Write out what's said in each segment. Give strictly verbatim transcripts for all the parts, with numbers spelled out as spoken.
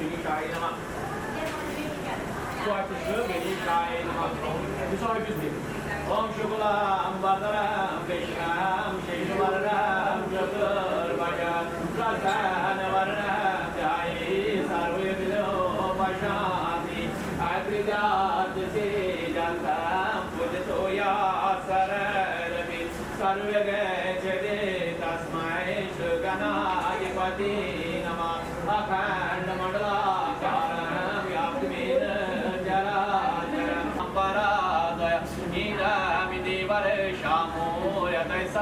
گنیشایہ نمہ۔ سُہ ہا چھُ سُہ گنیشایہ نمہ۔ یُس ہا ہیٚکِس دِتھ۔ اوم شُکلام بردرام کرشنام ششورنام چتربھجام پرسنورنام دھیامی سرویدھو پشانتی۔ اکریجات سے جنتم پوجتو یا سرلپی سروے گچھتی تسمے شری گنادھپتی نمہ۔ اکھنڈ منڈلا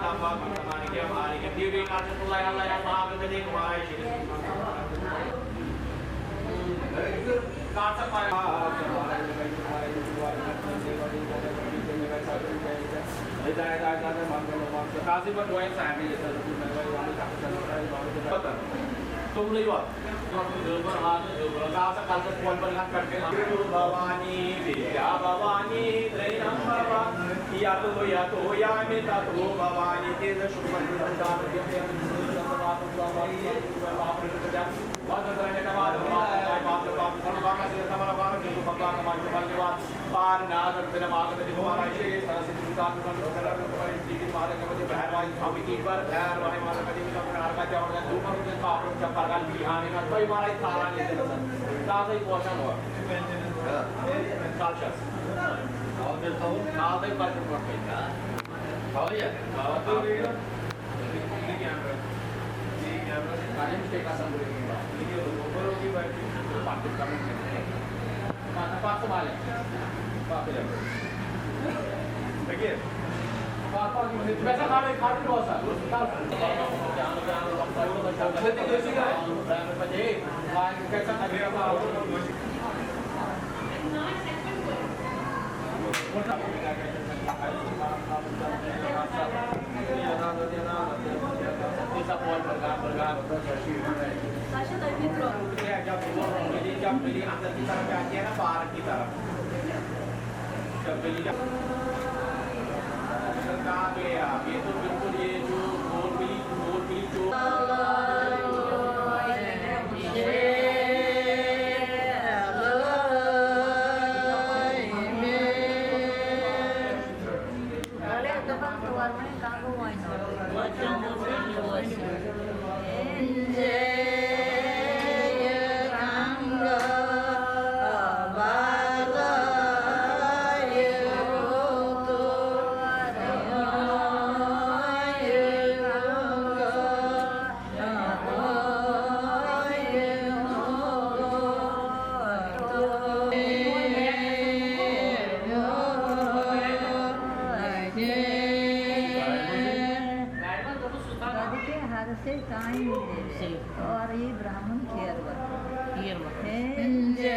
تام پاک، ورتمان کیم آریکیم۔ دیوی کاچ اللہ اللہ پاک کتے کمارا شری۔ کاچ پاک۔ ہدایت آسان منگل وقت۔ کاسی پر ڈوائن سامنے۔ تم لے وقت۔ भवानी विद्या भवानी त्रयम्बरा। यतो यतो यामि ततो भवानी तेजस्वी। تدکے ہر سے کائیں دے۔ اور یہ براہمن کیروا۔ کیروا۔ ہنجے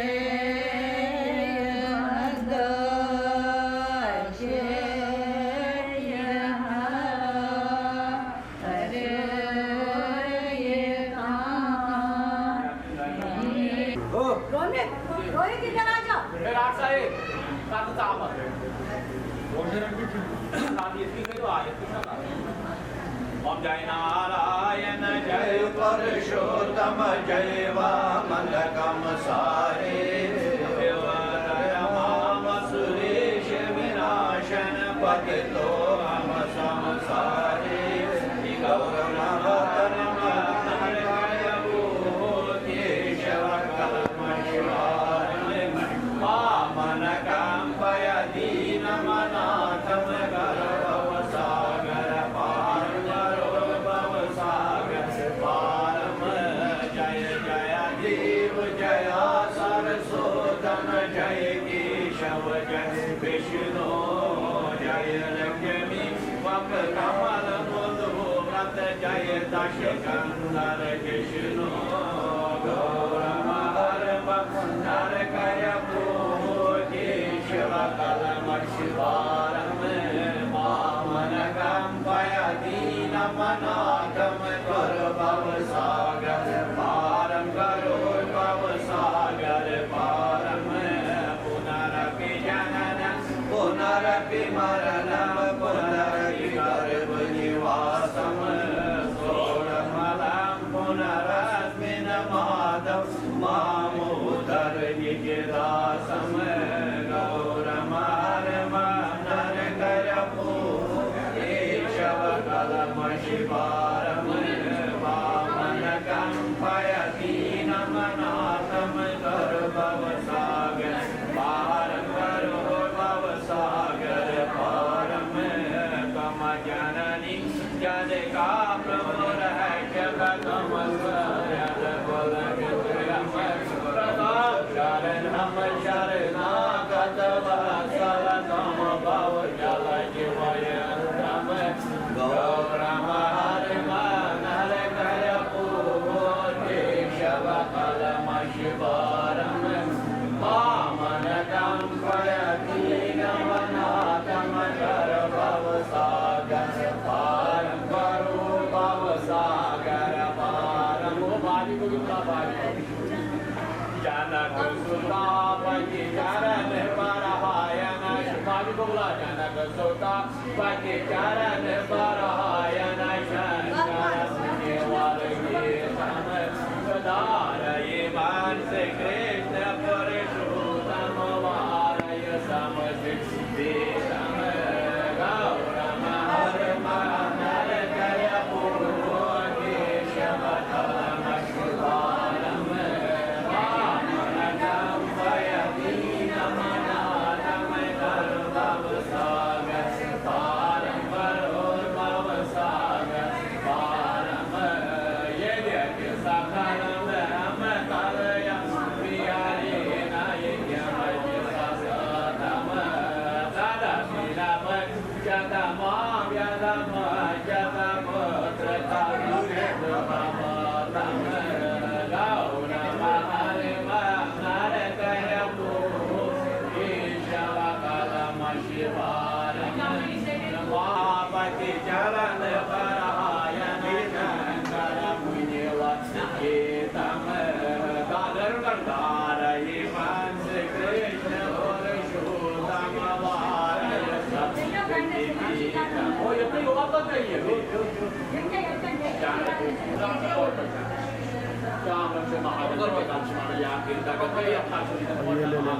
ये ले लेना।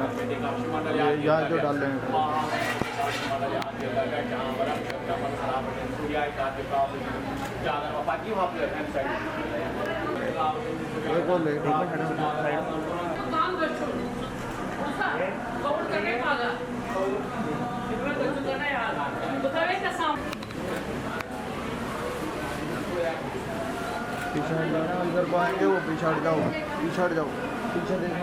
ये यहाँ जो डाल रहे हैं। ये कौन है? पीछे हट जाओ ना, इधर को आएंगे, वो पीछे हट जाओ, पीछे हट जाओ, पीछे देखना।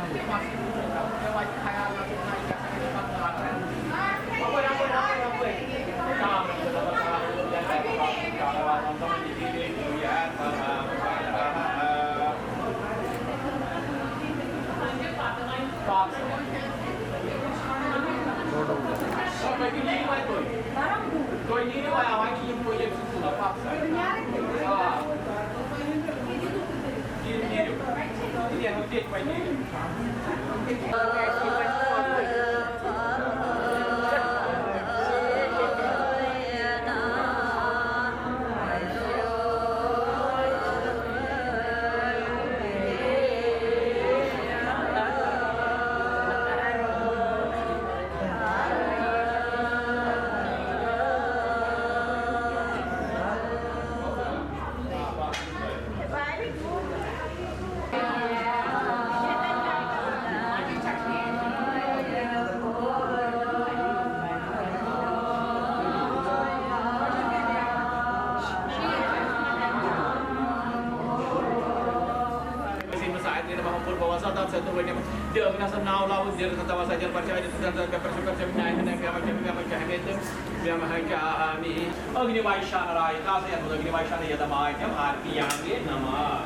अग्निवायुशानराय, तास यह अग्निवायुशान यदमायम आरती यामे नमः।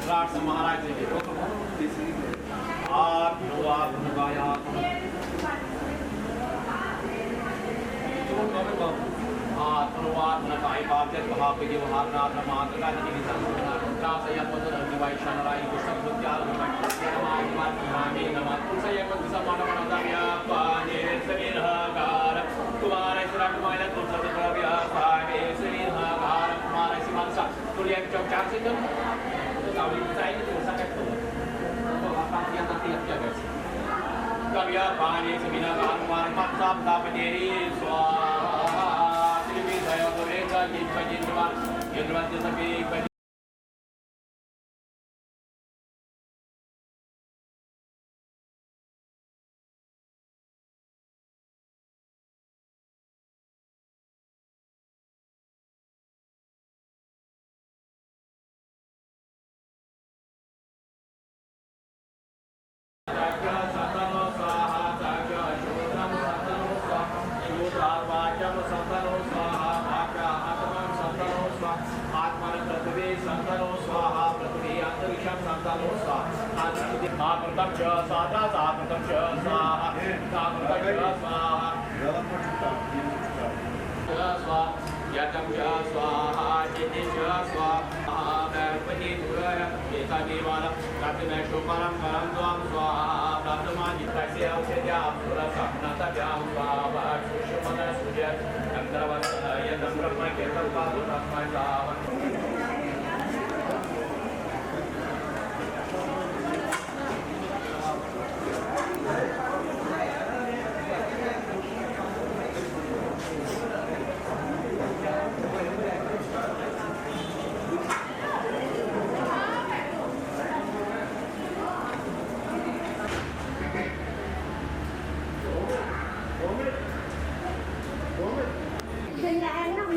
राट महाराज जी। Tulian cok cak sih tuh. Tahu itu saya itu sangat tuh. Kalau apa dia nanti yang jaga sih. Karya Pani Semina Karma Paksa Tapateri Swaha. Sri Wisaya Pureta Jitpa Jitpa Jitpa Jitpa. आत्मन पृथ्वी संतनो स्वाहा, पृथ्वी अंतरिक्षम संतनो स्वाहा, अमृतम च स्वाहा, अमृतम च स्वाहा, अमृतम च स्वाहा। Yajam ca swaha, jiti ca swaha, parvati duraya, eta devala, pratime shoparam param dvam swaha, pratama jittasya ausya ja apsura sapna tabya swaha, sushumana surya, chandravasa, yadam brahma ketam palu tasmai swaha.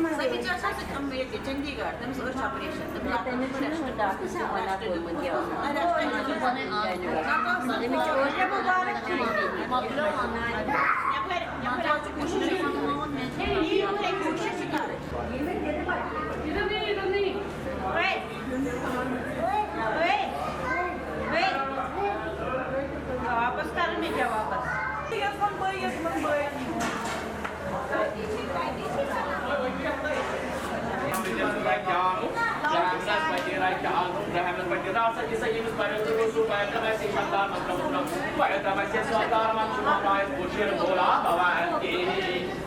سۄ بِچٲر چھےٚ سُہ تِم ییٚتہِ چٔندی گڑھ، تٔمِس ٲس operation, تٔمِس آو تٔمِس ریسٹ۔ ڈاکٹر صٲب وَنان کوٚرمُت یہِ۔ نہ، ریسٹ چھُنہٕ کوٚرمُت۔ تٔمِس چھُ اوس مُبارک چھُ یہِ۔ یَپٲرۍ، یَپٲرۍ آو ژٕ کوٗشِش۔ یہِ کوٗشِش چھِ کَرٕنۍ۔ واپس کَرُن مےٚ کیٛاہ واپس؟ یَتھ وَن بٲے، یَتھ وَن بٲے۔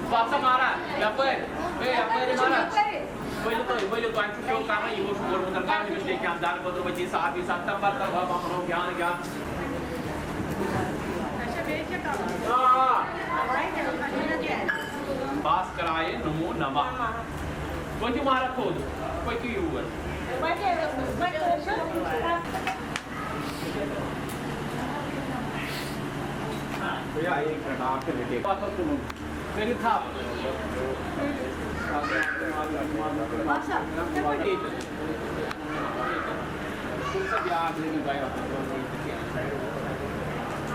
پَتہٕ ماران یَپٲرۍ، ہے، یَپٲرۍ ماران۔ ؤلِو تُہۍ، ؤلِو، تۄہہِ چھُ شوق کران، یِمو چھُ کوٚرمُت کانٛہہ mistake کینٛہہ، دَربٕدر ؤتی صاحبی ستھ نمبر تہٕ بابا منو گیان گیان۔ اچھا، بیٚیہِ چھِ کَرُن۔ آ۔ بس کرایے نمو نما۔ پٔکِو مارا تھوٚد، پٔکِو یور۔ کٔرِو تھپھ۔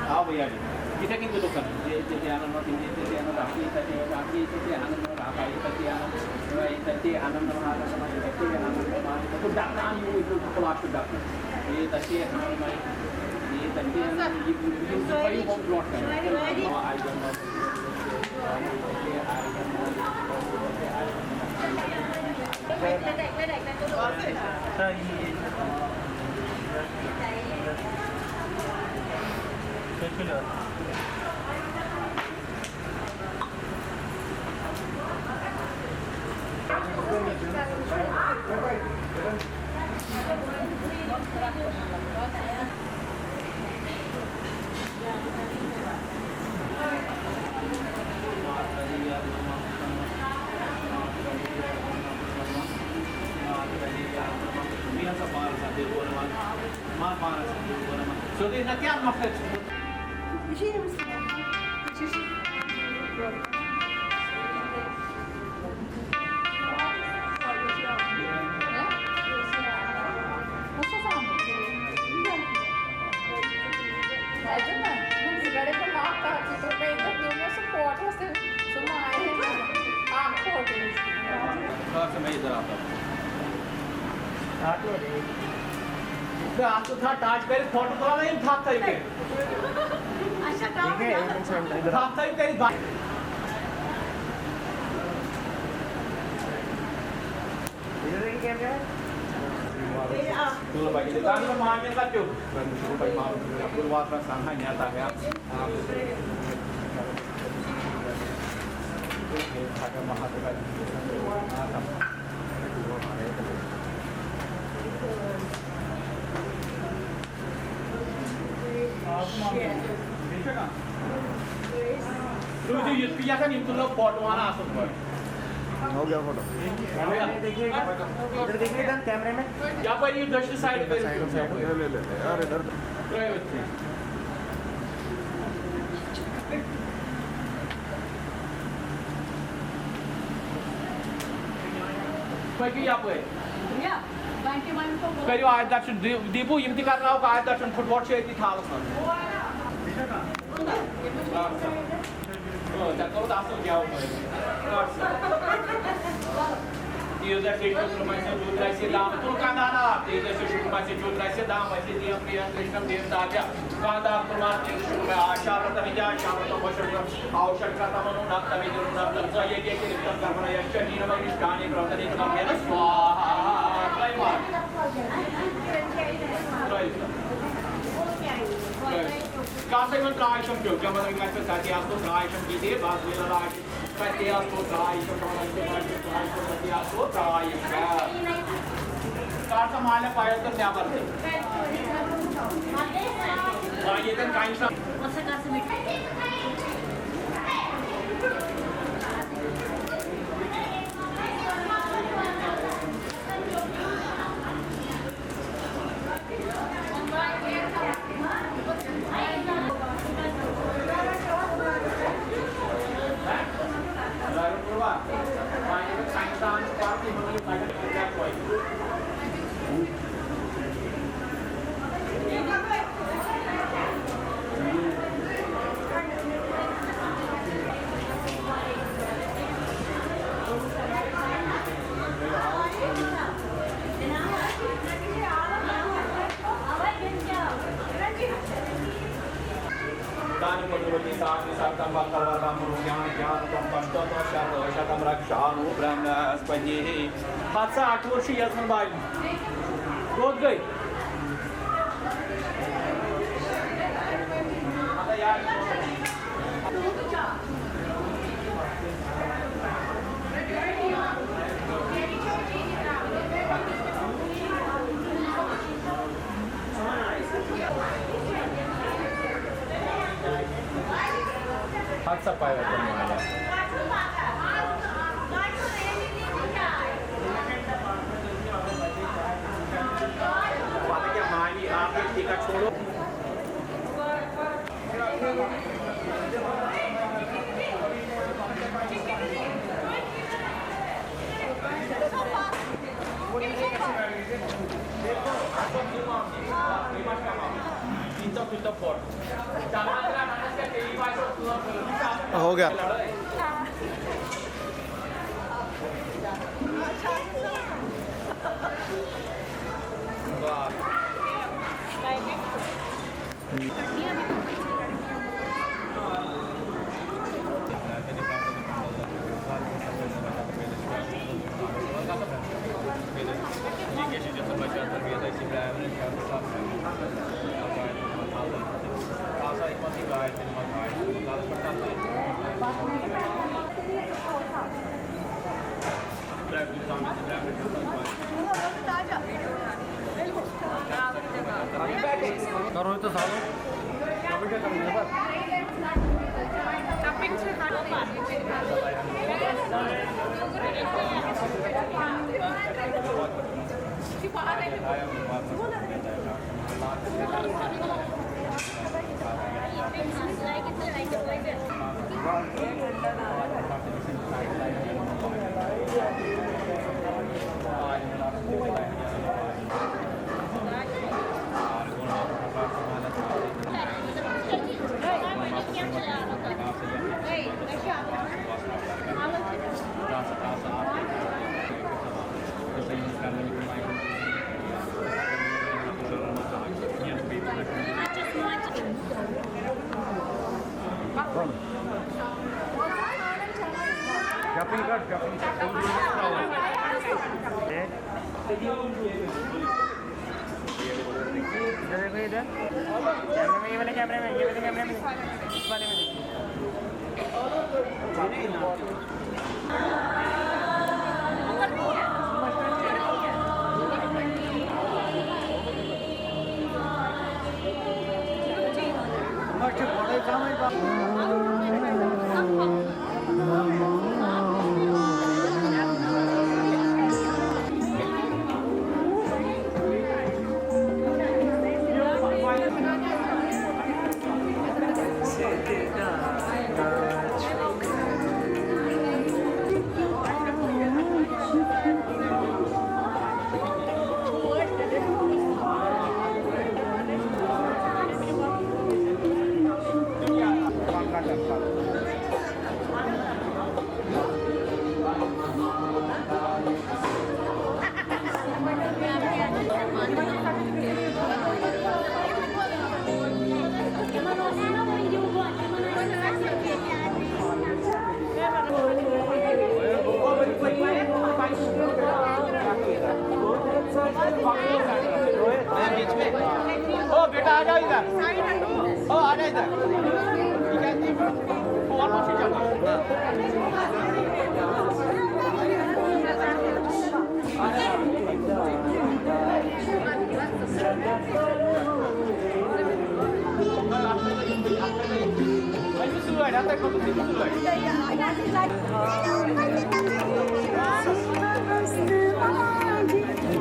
آو بھیا، یِتھے کٔنۍ گوٚو دُکان۔ ییٚتہِ تہِ اَنَن نہٕ تِم، ییٚتہِ تہِ اَنَن رَفی، تَتہِ اَنَن رَفی، ییٚتہِ تہِ اَنَن نہٕ رَفا، ییٚتہِ تہِ اَنَن، ییٚتہِ تہِ اَنَن نہٕ رَفا، ییٚتہِ تہِ اَنَن نہٕ رَفا، ییٚتہِ تہِ اَنَن نہٕ رَفا، ییٚتہِ تہِ اَنَن نہٕ رَفا، ییٚتہِ تہِ اَنَن نہٕ رَفا۔ سیوٚدُے نہ کیٛاہ مۄخصر چھُ؟ اَتھ تھاو ٹاچ کٔرِتھ فوٹو تُلان یِم تھپھ تھٲیِو کٔرِتھ۔ اچھا، تھپھ تھٲیِو کٔرِتھ۔ تُل بَچہِ، تَتھ منٛز مامیَن کَتھ پیوٚو؟ عبدالواقع سان ہا نیتا ہے۔ تُہۍ چھِو یِتھ کٔنۍ یَتھ یِم تُلو فوٹو ہنا اَصٕل پٲٹھۍ۔ ہو گیا فوٹو۔ ادھر دیکھیے، ادھر دیکھیے، ادھر کیمرے میں۔ یَپٲرۍ یِیِو دٔچھنہِ سایڈٕ کٔرِو۔ لے، لے، لے، یار، ادھر۔ ترٛٲیِو أتھۍ۔ پٔکِو یَپٲرۍ۔ کٔرِو آدِ درشن، دی-، دیٖپوٗ، یِم تہِ کرناوُکھ آدِ درشن، فُٹ بال چھُ أتی تھالَس منٛز۔ ژےٚ کوٚرُتھ اَصٕل گٮ۪و۔ تیٖژ آسہِ شُکر مَسہِ، تیوٗت آسہِ دام۔ تُل کَنٛدان آب، تیٖژ آسہِ شُکر مَسہِ، تیوٗت آسہِ دام۔ اَسہِ دِیَم پرٛیَر کِرٛشنَم دِیَم تاپیہ۔ کَنٛدان تُلان تیٖژ شُکر مےٚ۔ آ شابَس تَمہِ جایہِ، شابَس تَمہِ جایہِ۔ آو شرکت تمنو نقطہ میں دل نقطہ زایہ یہ کہ رفتم کرمنا یشچ نینم اشکانی پرتنی تمن سواہا۔ ترٛٲیِو۔ ترٛٲیِو۔ کاسے من ترٛاے شم کیو، جمع رنگ میں سے ساتھی آپ کو ترٛاے شم کیجیے، بعد میں لڑائی۔ ساتھی آپ کو ترٛاے شم، جمع رنگ میں سے ساتھی آپ کو ترٛاے شم۔ کاسا مالا پایل تو کیا بنتے؟ آ، یہ تن کائیں شم۔ तानि पुनर्वती साग्नि सर्तं बक्खवर्धं मनुष्याणि ज्ञानकं पञ्चोत्तरशतशतं रक्षाणु ब्रह्मस्पतिः। ہتھ سا اَٹھووُہ چھُ یَزمَن باجہِ۔ کوٚت گٔے؟ हो गया।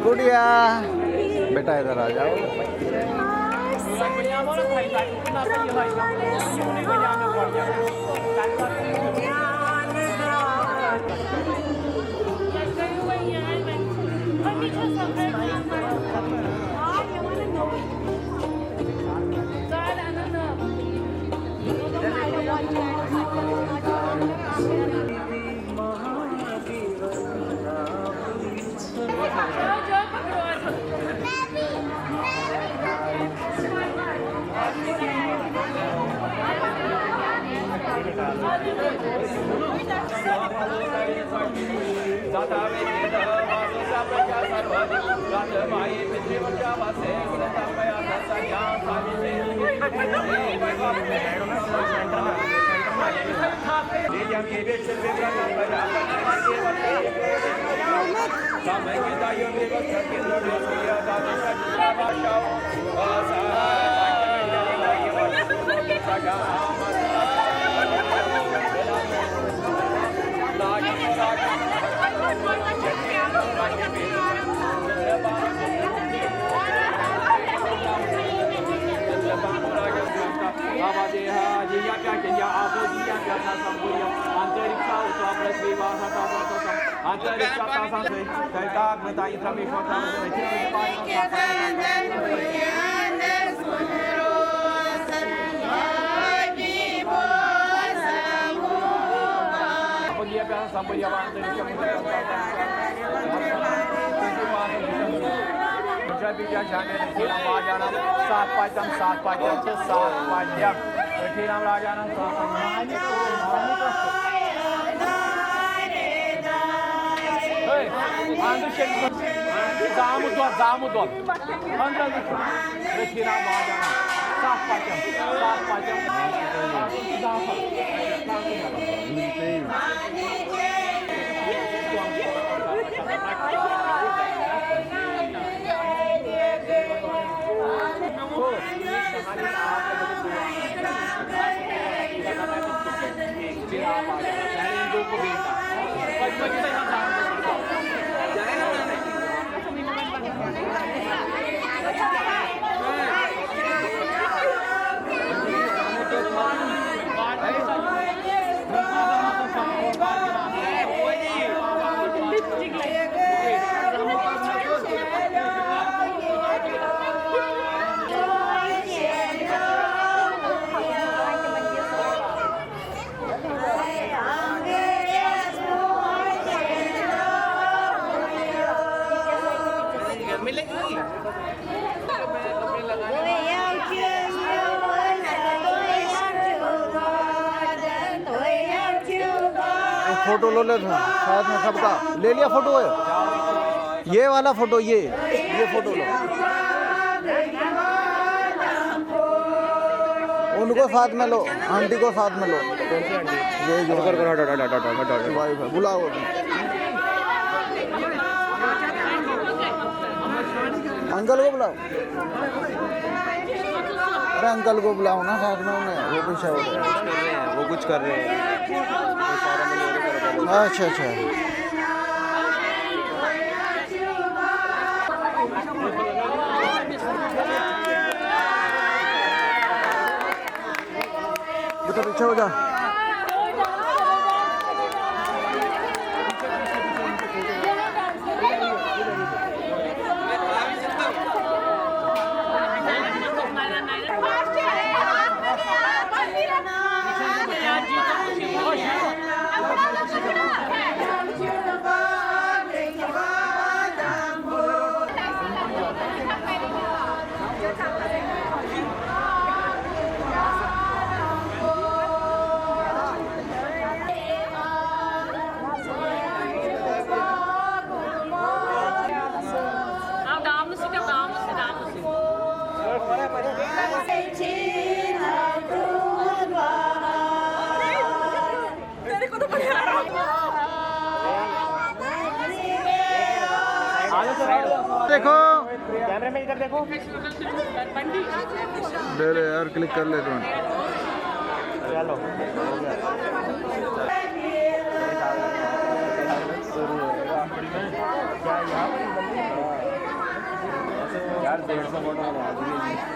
गुड़िया, बेटा इधर आ जाओ। ستھ پتم، ستھ پتم تہٕ ستھ پتم۔ أٹھی رام راجانن ستھ پتم۔ ہے، اہن حظ، شیخ صٲب، زامُت دۄد، زامُت دۄد۔ اہن حظ، أٹھی رام راجانن ستھ پتم، ستھ پتم۔ फोटो लो ले, साथ में सबका ले लिया फोटो। ये वाला फोटो, ये ये फोटो लो। उनको साथ में लो, आंटी को साथ में लो। ये जो करो, करो, हटो, हटो, हटो, हटो, हटो। वाइफ है, बुलाओ अभी। अंकल को बुलाओ। अरे अंकल को बुलाओ ना साथ में उन्हें, वो पीछे हो रहे हैं। वो कुछ कर रहे हैं। अच्छा, अच्छा। बेटा पीछे हो जा। देखो। कैमरे में इधर देखो। दे दे यार, क्लिक कर ले तुम। चलो। यार, डेढ़ सौ फोटो बना दिए।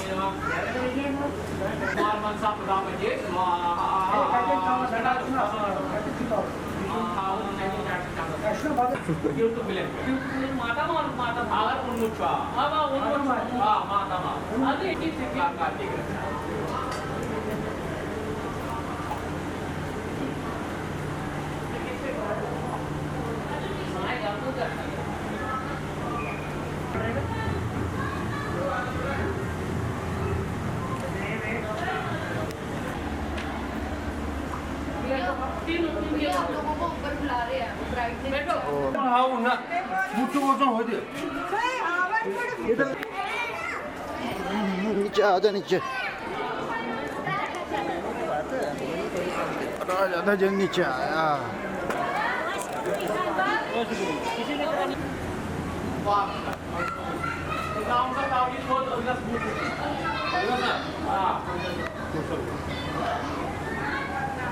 مارمن صاحب خدا بجے۔ ماتامال، ماتامال۔ اگر اونمت چھُ، آ۔ آ، آ، اونمت چھُ۔ آ، ماتامال۔ اَدٕ ییٚتی چھِ۔ ये आप लोगों को ऊपर बुला रहे हैं, वो ब्राइट ने। नीचे आ जा, नीचे। राजा था जो नीचे आया।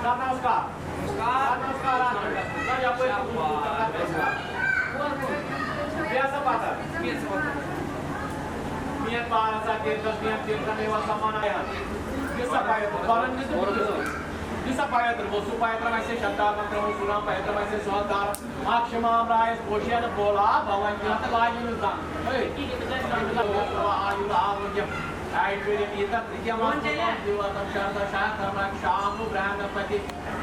नमस्कार। بیٚیہِ ہسا پتہ۔ میٛٲنۍ بار ہسا تیٚلہِ گژھ، میٛٲنۍ تیٚلہِ گژھ، مےٚ وسا وَنان یہِ ہسا پَیَتٕر، وَنان نہٕ تہٕ بہٕ چھُس۔ یہِ ہسا پَیَتٕر گوٚو، سُہ پَیَتٕر وَسہِ شَدار مَنترَس منٛز سُہ ناو پَیَتٕر وَسہِ سُہ دار۔ اَکھ چھِ مام راے اَسہِ پوشی اَنہٕ بولا، بَوَن تہِ ہسا لاگہِ نہٕ زَن۔ ہے، آیُل آو وٕنکٮ۪ن۔ آیہِ کٔرِتھ ییٖژاہ تہِ کیٛاہ وَنہٕ بہٕ، دیوتَن شردا شاہ کَرناک شام و برٛہمپتی۔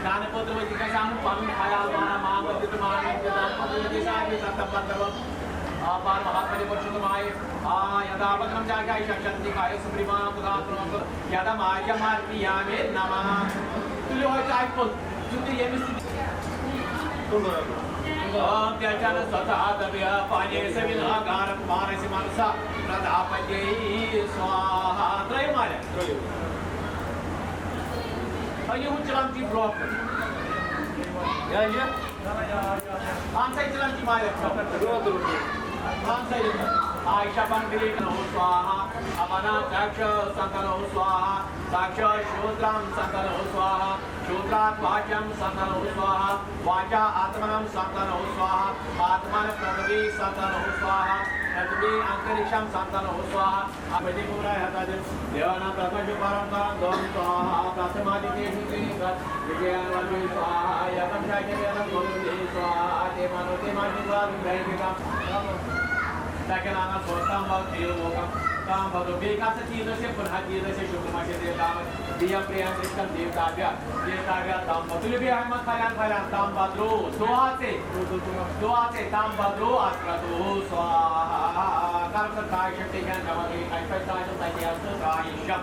گنپتی گژھِ اَنُن پنُن خیال، مانا مامتی تہٕ مامتی تہٕ گنپتی گژھِ اَنُن سَتَن پَتَن۔ آ، پار مہاتما جی پرشوتم آیہِ۔ آ، یدا پترم جاگیا شکتی کایا سپریما پدا پرمت یدا مایا مارتی یامے نمہ۔ تُلِو حظ اَتہِ پوٚز، یُتھُے ییٚمِس تہِ۔ اوم تیجانا سدا دبیا پانے سوینا گارم پارسی منسا پرداپتی سواہا۔ ترٛٲیِو مالیا۔ ترٛٲیِو۔ تھٲیِو ہُہ چِلَم تہِ برٛونٛہہ کُن۔ یہِ حظ یہِ۔ اَہَن سا، یہِ چِلَم تہِ مالیا۔ اَہَن سا، یہِ۔ آیشا پنکھلی نو سواہا، اپنا دکش سنتنو سواہا، دکش شوترم سنتنو سواہا، شوترات واچم سنتنو سواہا، واچا آتمنم سنتنو سواہا، آتمن پرتھوی سنتنو سواہا، پرتھوی انترکشم سنتنو سواہا۔ دیواناں پرتھمشو پرم پرم دھوم سواہا، پرتھمادیتیشو تیشو وجیانوجو سواہا، یتم شاکیہ یتم گروتی سواہا، آتے مانو تے ماشو سواہا گرہیتا۔ دکھنانا سوستم بھوتی لوکم۔ تام بدرو، بیٚیہِ کَتھ ژٕ چیٖزَس چھِ پُنہٕ چیٖزَس چھِ شُکر ما چھِ دِتھ آمٕتۍ۔ بیٚیہِ یَم پرٛین تہِ چھِ تِم دیٖو تابیا، دیٖو تابیا تام بدرو، بیٚیہِ احمد فلیان فلیان تام بدرو، دُعا ژے، دُعا ژے تام بدرو، اَسرَتو سواہا۔ کَر سا ترٛایہِ شَم تہِ کھٮ۪ن چٮ۪وان گٔے، اَتہِ پَزِ ترٛایہِ شَم تَتہِ آسہٕ تہٕ ترٛایہِ شَم۔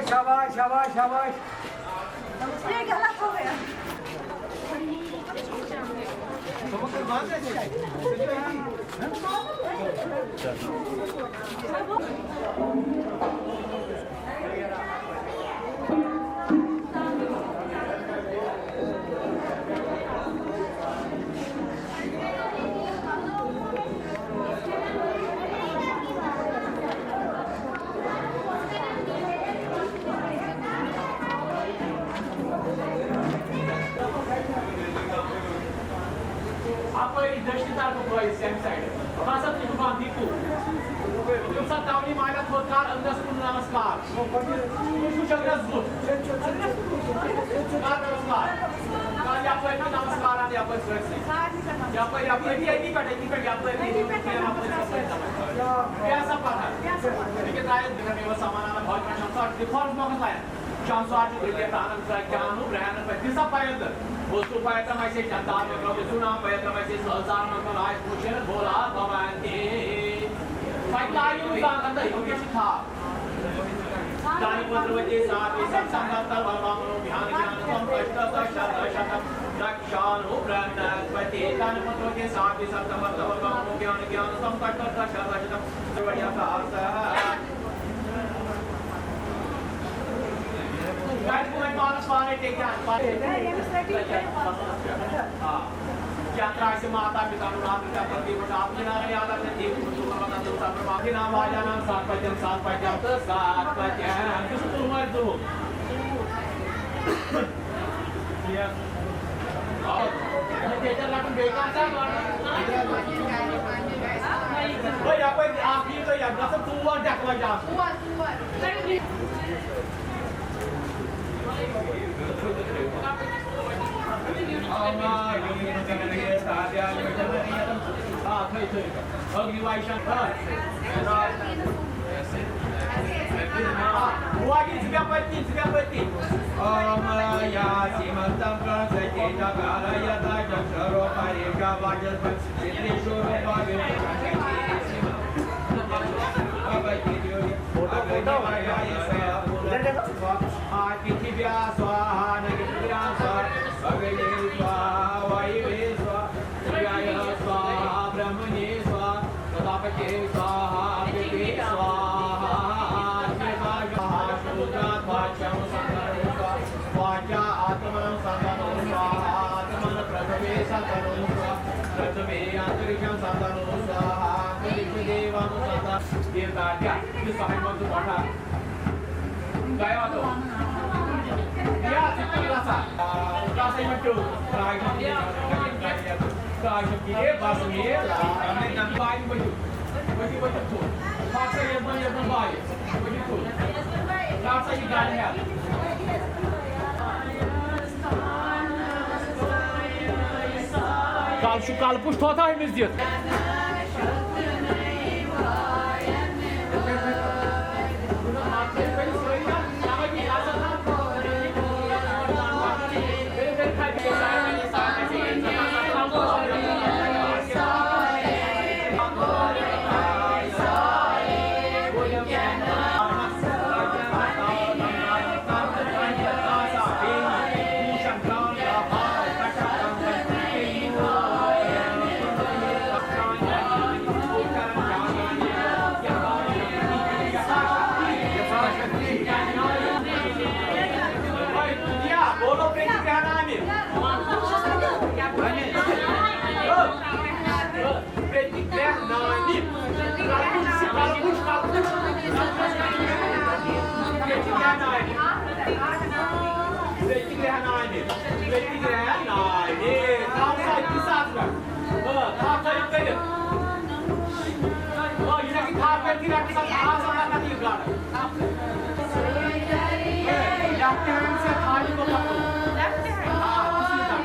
شاباش، شاباش، شاباش۔ یہ غلط ہو گیا۔ اپٲری دٔچھنہِ طرفہٕ بٲیِس، ییٚمہِ سایڈٕ۔ باسان تُہۍ چھِو بنٛد، یہِ کوٗت؟ تَمہِ ساتہٕ تَونی مالیا تھوٚد کر، أنٛدرَس کُن نمسکار۔ تُہۍ چھِو جگرَس زُتھ۔ کر نمسکار۔ کر یَپٲرۍ تہِ نمسکار اَتھ یَپٲرۍ سٲرسٕے۔ یَپٲرۍ، یَپٲرۍ، أتی، أتی پٮ۪ٹھ، أتی پٮ۪ٹھ، یَپٲرۍ، یَپٲرۍ، یَپٲرۍ، یَپٲرۍ۔ بیٚیہِ ہسا پَتھر۔ یہِ کیٛاہ ترٛایَتھ؟ بہٕ کَرٕ یِمَن سامان اَنان، بہٕ کَرٕ شام ساعت تہِ فرض مۄخص آیَتھ۔ شام ساعت چھُ دُنیا تانَن سا کیٛاہ نہٕ برٛہنَن پٮ۪ٹھ دِژا پیدل۔ بوٗزتھو پیدل وَسے جنتا میں کرو، بِسُو نام پیدل وَسے سہزار مَنٛگَل آے پوٗچھِن بھولا بھوانتی۔ پَتہٕ لایِو نہٕ زانٛہہ تہٕ یِم کیٛاہ چھِ تھاو۔ دانہِ پٔترٕ وَتے ساتھ وَتے سَتھ سَنگَت تَل وَل وَل وَل بیان بیان تَم کَشٹ تَل شَت شَت دَکشان ہُو برٛہمنَس پَتے۔ دانہِ پٔترٕ وَتے ساتھ وَتے سَتھ سَنگَت تَل وَل وَل وَل بیان بیان تَم کَشٹ تَل شَت شَت دَکشان۔ گرِ کُن وۄنۍ پانس پانے ٹیکہِ اَتھ پتہٕ۔ آ۔ کیٛاہ ترٛایہِ سُہ ماتا پِتا نُن آب، کیٛاہ پتہٕ دی بہٕ آب، کِنارٕ یاد آسہِ، دی بہٕ ژوٗر، مطلب، ژوٗر سَتھ رۄپیہِ۔ کِنارٕ والیٛان آسہِ سَتھ بَچَن، سَتھ بَچَن تہٕ سَتھ بَچَن۔ سُہ چھُ کُنوُہ دُہُک۔ آ۔ یہِ ٹیکٹر رَٹُن بیٚیہِ کانٛہہ چھا؟ ہے، یَپٲرۍ اَکھ یی تہٕ یَتھ گژھن ژور ڈٮ۪کہٕ لَگہِ آسُن۔ Photo, photo. آ، پرتھویا سواہا، نگتیا سواہا، اگنی سواہا، وایوے سواہا، سوریایا سواہا، برہمنی سواہا، پرجاپتے سواہا، پتھوی سواہا، آگنی سواہا، شودرا سواہا، چم سواہا، واچا آتمن سواہا، آتمن پرتھوی سواہا، پرتھوی انترکشم سواہا، انترکش دیوان سواہا۔ دیوتا کیا؟ یہ سواہا مت پٹھا۔ گیا تو۔ یا سکول رسا۔ رسا مت تو۔ راج۔ راج کی یہ بس یہ۔ ہم نے نمبر بجو۔ بجو بجو تو۔ پاک سے یہ بن یہ بن بھائی۔ کل چھُ کلہٕ پوش تھوتھا أمِس دِتھ۔ ییٚتہِ گرٛینٛڈ، آ، یے، تھاو سا أکِس ساس رۄپیہِ۔ آ، تھاو سا یہِ کٔرِتھ۔ آ، یہِ چھا کہِ تھاو پٮ۪ٹھ تہِ رۄپیہِ ساس، آ، سا پَتہٕ یہِ گاڈٕ۔ یَتھ تہِ ہٮ۪مہِ سۭتۍ تھاو یہِ کوٚت پَکُن۔ آ، بِسمِللہ۔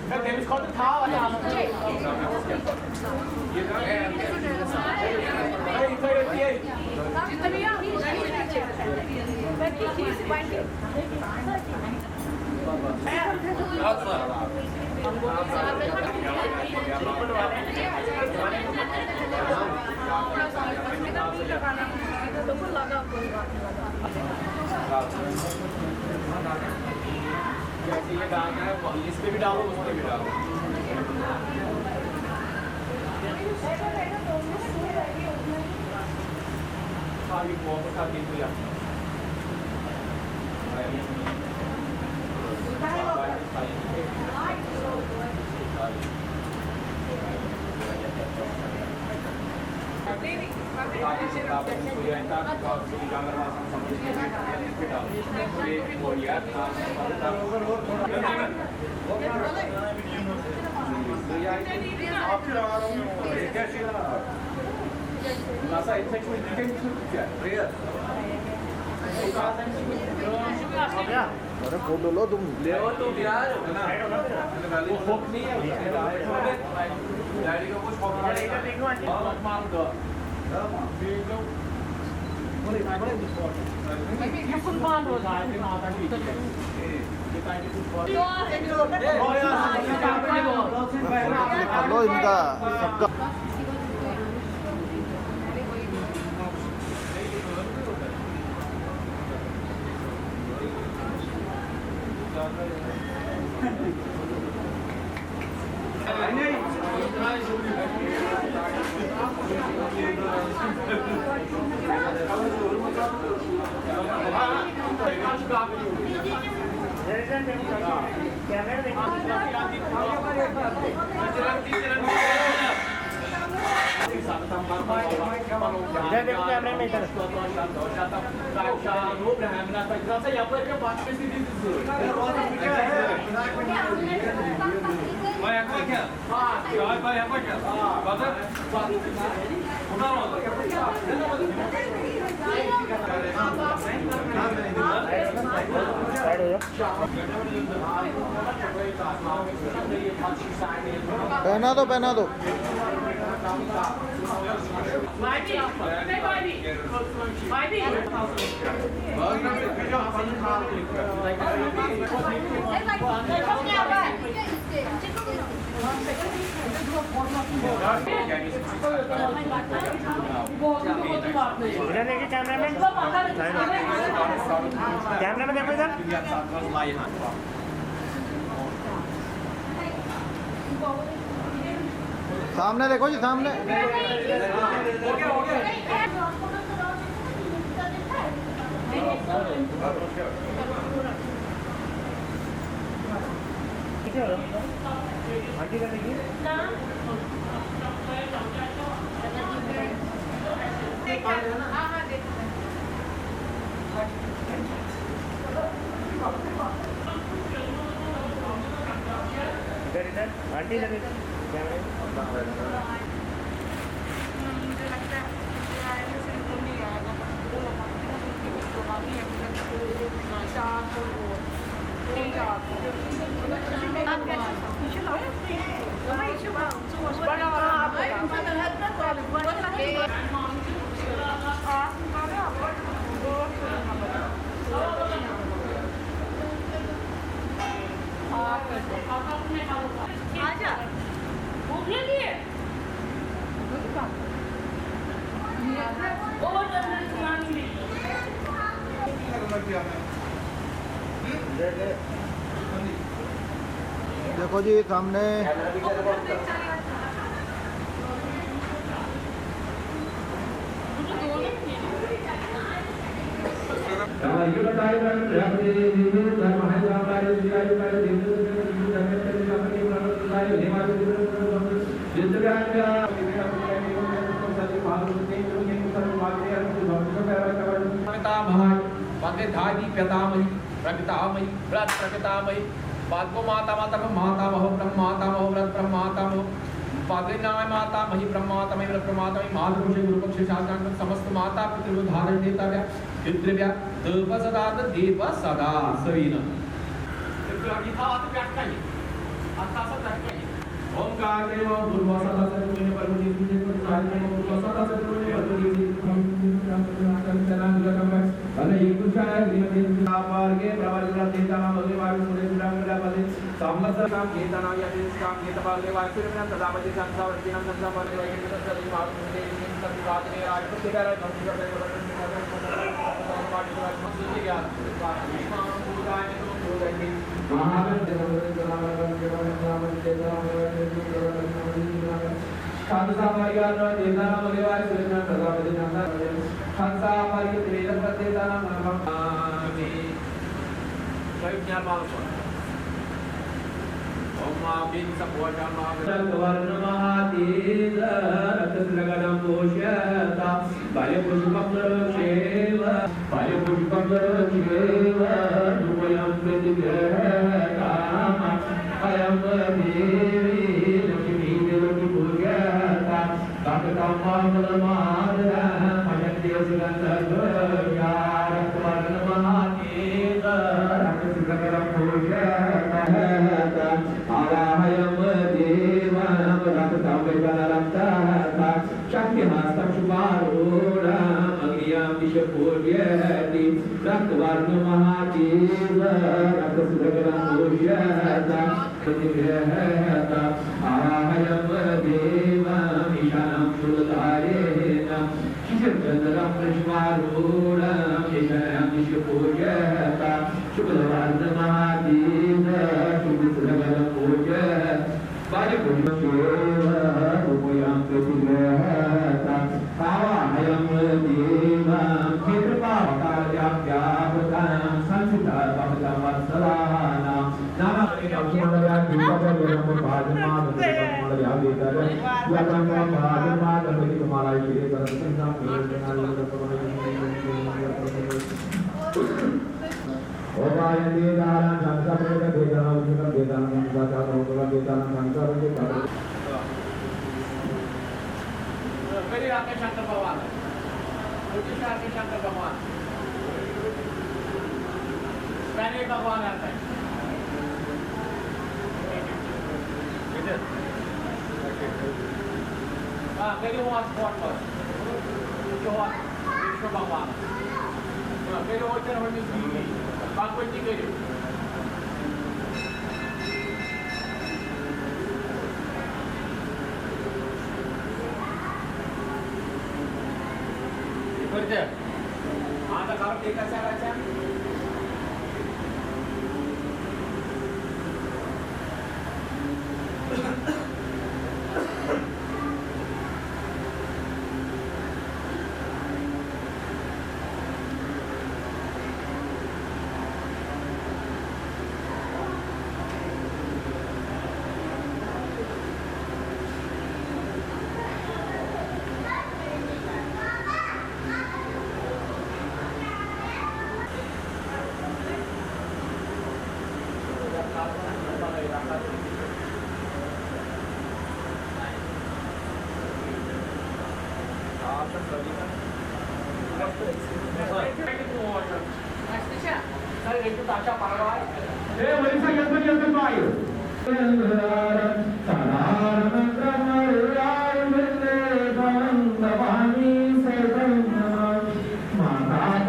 تٔمِس خٲطرٕ تھاو اَتہِ اَنُن۔ جیسے یہ ڈالنا ہے، اس پہ بھی ڈالو، اس پہ بھی ڈالو۔ خالی واپس آ کے تو یہاں۔ اگر فوٹو لو تم۔ فوٹو کلک کر لو ان کا، سب کا۔ इधर देखो, कैमरे में इधर। साइड हो जाओ। पहना दो, पहना दो। इधर देखिए कैमरामैन, कैमरा में देखो इधर। सामने देखो जी, सामने। इधर, इधर, आंटी इधर। देखो जी सामने। पितामह, वंदे धाई पितामही, प्रपितामही, व्रत प्रपितामही, पादको माता माता मातामह, ब्रह्म मातामह, व्रत ब्रह्म मातामह, पादे नाम माता मही, ब्रह्म माता मही, व्रत ब्रह्म माता मही, मातृ गुरु पक्ष शासन समस्त माता पितृ धारण देता पितृभ्य दीप सदा दीप सदा सवीन। ओंकार देव भूर्भुवः सदा सवितुर्वरेण्यं भर्गो देवस्य धीमहि तन्नो प्रचोदयात्। ओंकार देव भूर्भुवः सदा सवितुर्वरेण्यं भर्गो देवस्य धीमहि तन्नो प्रचोदयात्। संवत्सराणां गीतानां यदि निष्काम गीतभागे वायुसूर्यमिनं तदा पति संसावृत्तीनां संसावृत्ति वैकुण्ठस्य श्रीमहाविष्णुदेवी श्रीमन्तस्वादिने राजपुत्रिका राजपुत्रिका वर्णमहातीतरक्तशृङ्गणं पोष्यता। फलपुष्पं दरोक्षेव, फलपुष्पं दरोक्षेव, रूपयं प्रतिगृह्यताम्। अयं देवी लक्ष्मी देवकी पूज्यता। भक्तं मामलमादरं भजन्ते सुगन्धद्वयाः। वर्णमहातीतरक्तशृङ्गणं पोष्यता। आवाहयाम देवां रक्तं विकलरक्तः। शक्तिहस्तं शुभारूढमग्नियां दिश पूर्यति। रक्तवर्णमहातीतरक्तशृङ्गणं पूष्यता। प्रतिगृह्यता। आवाहयाम देवां ईशानं शूलधारिणं। शिशिरचन्द्रं वृषभारूढं ईशान्यां दिश पूर्यता। शुक्लवर्णमहातीतरक्तशृङ्गणं पूज्यता। वायुपुष्पं चेव रूपयं प्रतिगृह्यता। आवाहयाम देवां क्षेत्रपावकालयां व्यापृतां सं کٔرِو اَتھ شنکر بھگوان۔ کٔرِو اَتھ شنکر بھگوان۔ پہلے بھگوان آتا ہے۔ آ، کٔرِو ہُتھ فوٹوَس۔ یہِ چھُ ہُتھ۔ وِشنو بھگوانَس۔ آ، کٔرِو ہُتھ کٔرِو ہُمِس بی بی۔ بھگوتی کٔرِو۔ یہِ کٔرۍ زِ۔ माता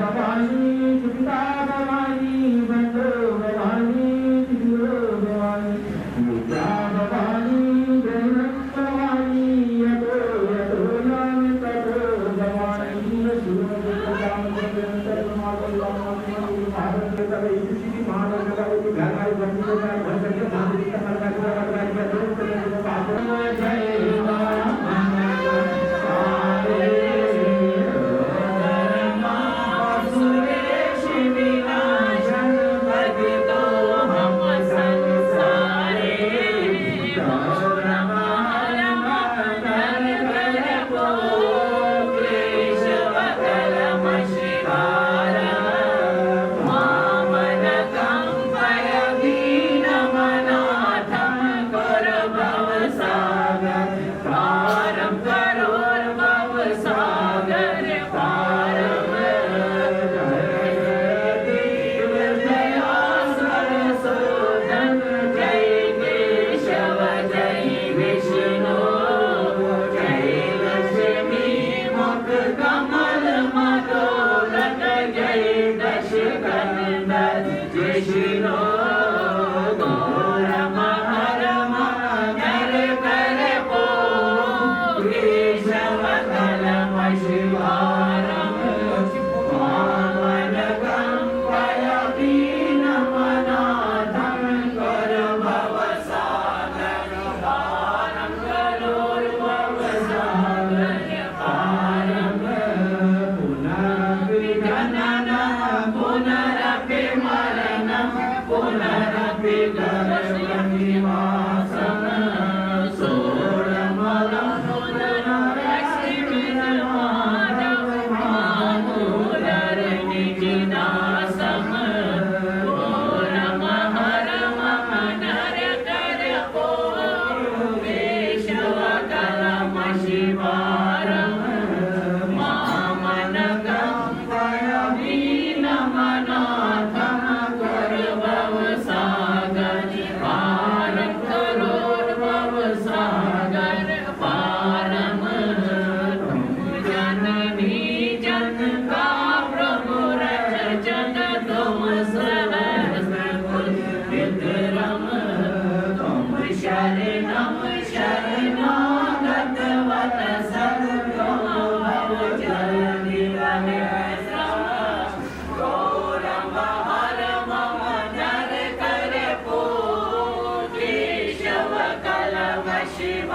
भवानी, पिता भवानी, बंधु भवानी, दिव्यो भवानी, विद्या भवानी, ब्रह्म भवानी, यतो यतो ज्ञान ततो भवानी, शिव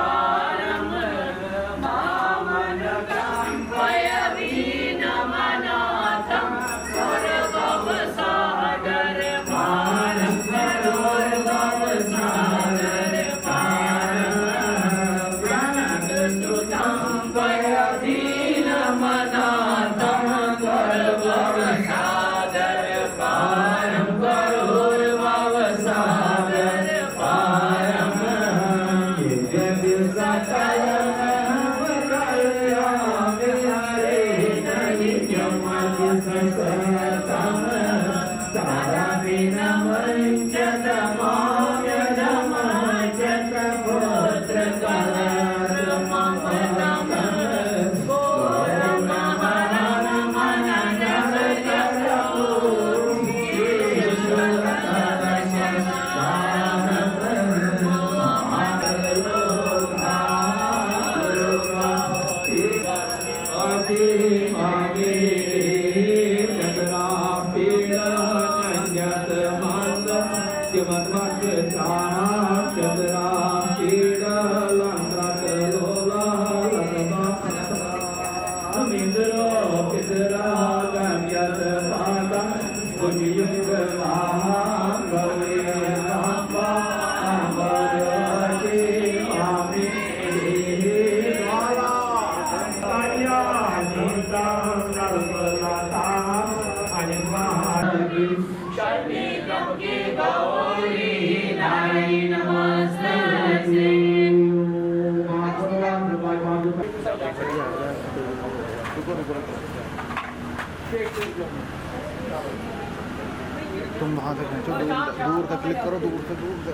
तुम वहाँ से खींचो, दूर, दूर से click करो, दूर से, दूर से।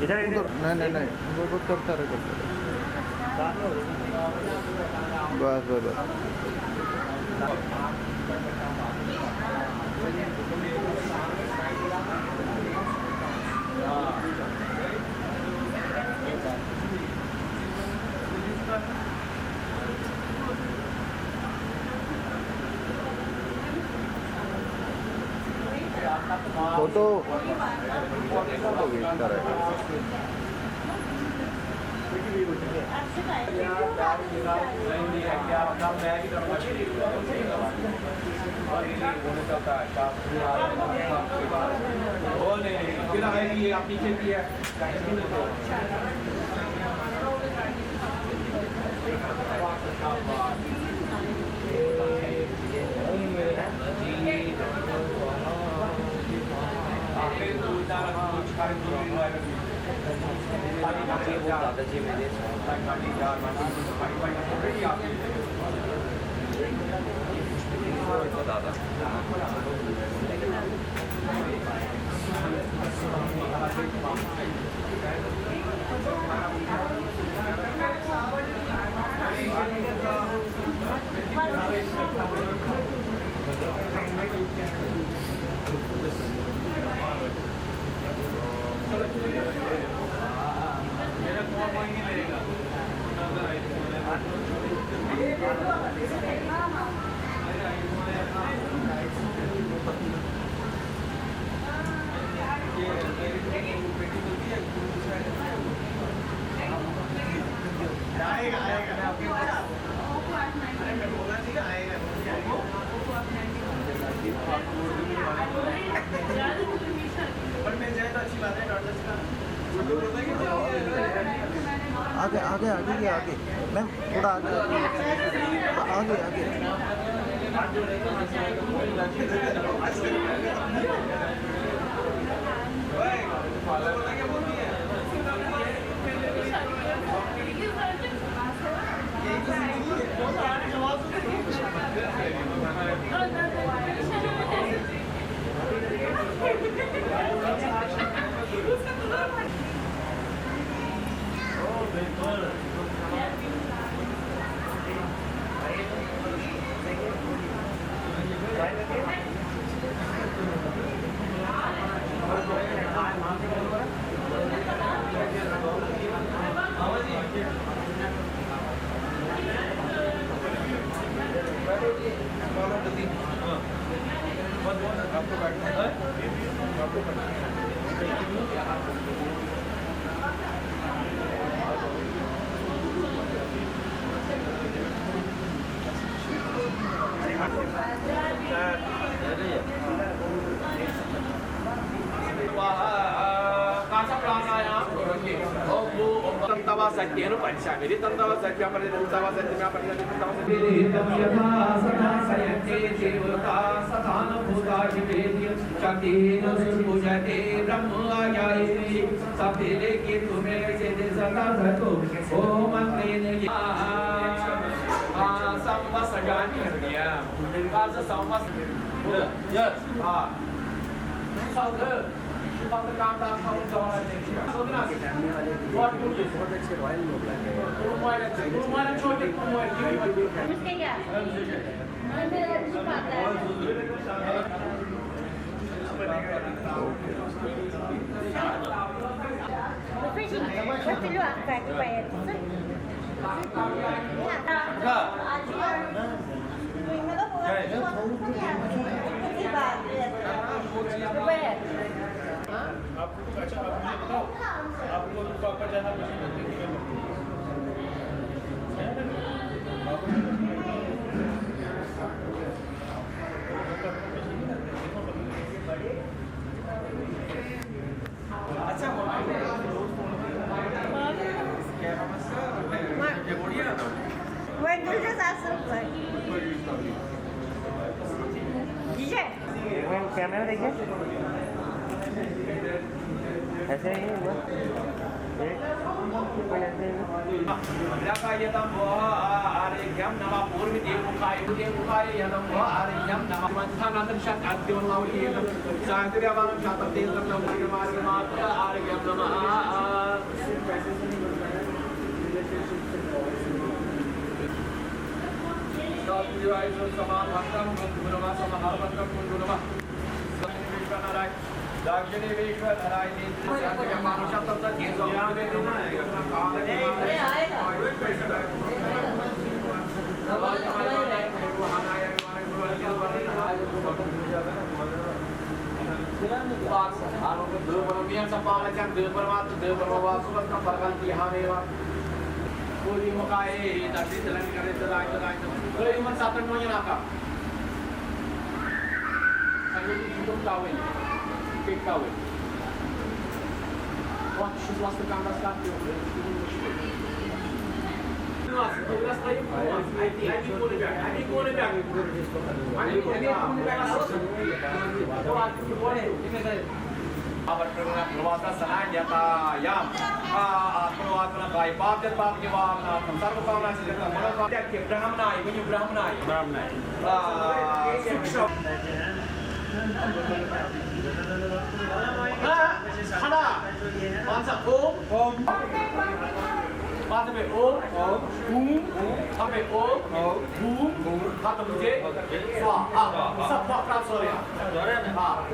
इधर, इधर। उधर, नहीं, नहीं, नहीं, वो, वो करता रहे, करता रहे। बस, बस, बस। फोटो, फोटो खींचता रहेगा। आगे, आगे, आगे, ये आगे। मैम, थोड़ा आगे, आगे, आगे। तन्त्वा सत्येन पञ्चामिति तन्त्वा सत्यं प्रति तन्त्वा सत्यं प्रति तन्त्वा सत्यं प्रति तन्त्वा सत्यं यथा सदा सयन्ते देवता सदानुभूता शिवेति शक्तिहीन सुरभुजते ब्रह्म आयायेति शब्दे लेखे तुमे सिद्धे सदा सतो ओम मन्त्रेण ये संवत्सराणि हृदय संवत्सर। Yes. हाँ। साउथ है, ये बात काम काम काम जवान है। सोचना। बहुत अच्छे रॉयल लोग लगे हैं। وۄنۍ تُلۍزٮ۪س اَصٕل پٲٹھۍ۔ یہِ چھا؟ एक मिनट, कैमरा में देखिए। ऐसे ही हुआ। एक मिनट, ऐसे ही हुआ। आरोग्यम नमः। पूर्व देव मुखाय देव मुखाय यदम आरोग्यम नमः। मंथन अंतर शत अद्योन लावली साहित्य व्यापार शत तेल नमः। आरोग्यम नमः। ترٛٲیِو یِمَن سَتَن مۄنٛجَن اَکھ اَکھ۔ سَنگیت جی کو تاوٕنۍ۔ کِک تاوٕنۍ۔ وَتھ شُکلَس تہٕ کَنٛگَس کَتھ پیوٚو؟ برہمنائی، ؤنِو برہمنائی۔ برہمنائی۔ آ، سُکھ شب۔ آ، کھڑا۔ پانسا اوم۔ اوم۔ پانسا پہ اوم۔ اوم۔ اوم۔ پانسا پہ اوم۔ اوم۔ اوم۔ اوم۔ ختم جے۔ سوا۔ آ، سب وقت سورے۔ ہاں۔